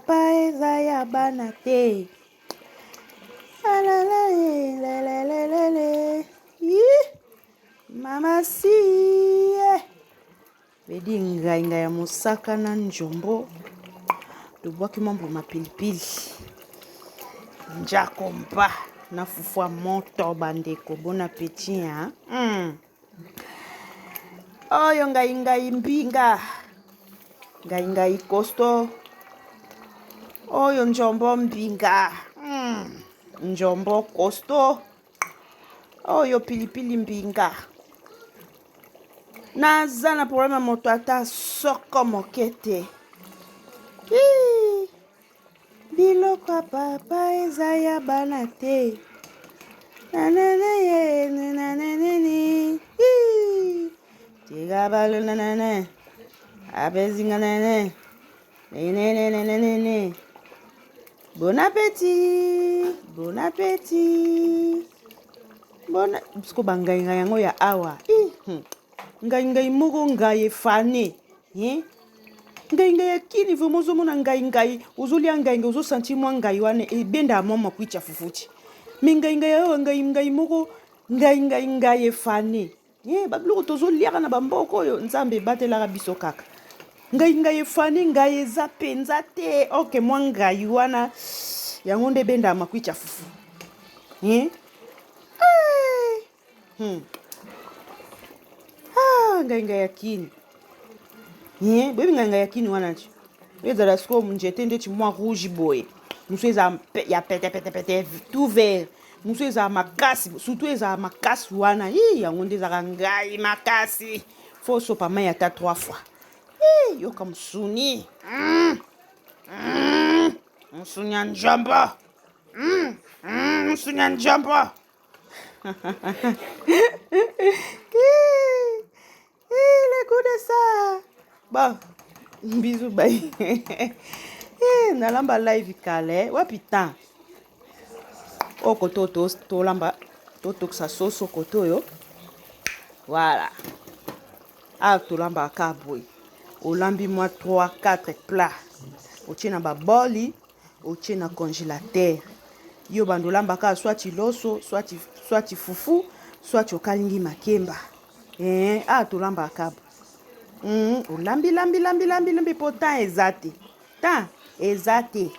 papa eza ya bana te. Alalelelelele. Ih, mama si bedi ngai ngai ya mosaka na njombo tobwaki mwa mbuma pilipili njakomba na fufu ya moto bandeko bon appetit hein? mm. Oyo ngai ngai mbinga ngai ngai costaud oyo njombo mbinga njombo costaud oyo pilipili mbinga naza na problème ya moto ata soko moke te. Biloko ya papa eza ya bana te. Tika balona nene apesinga nene nenenenenene. Bon appétit, bon appétit. Bon, siko bangai ngai yango ya awa. Ngai ngai moko ngai efane. Hein? Ngai ngai ya kini vraiment ozomona ngai ngai ozolia ngai ngai ozosentir mwa ngai wana ebenda mwa makwicha fufuti. Mais ngai ngai awa ngai ngai moko ngai ngai ngai efane. Eh, babiloko tozoliaka na bamboka oyo nzambe ebatelaka biso kaka ngai ngai efani ngai eza mpenza te oke mwa ngai wana yango nde ebendaka makwicha fufu eh? Eh. Ah, ngai ngai ya kini eh, boyebi ngai ngai ya kini wana ti ezala sikoyo njete ndeti mwa rouge boye mosusu eza ya petepetepete tout vert mosusu ezala makasi surtout ezala makasi wana i yango nde ezalaka ngai makasi fo osopa mai ata trois fois i yoka mosuni mosuni ya njombo mosuni ya njombo. Le goût de ça. Bon, bisous bye. Eh, nalamba live kala wapi temps oyo kote oyo tolamba totokisa soso kote oyo voilà awa tolambaka kaka boye olambi mwa 3 4 plat otie na baboli otie na congélateur yo bando olamba kaka soit loso soit fufu soit okalingi makemba eh, awa tolambaka kaka olambi lambi lambi lambi lambi mpo temps eza te temps eza te.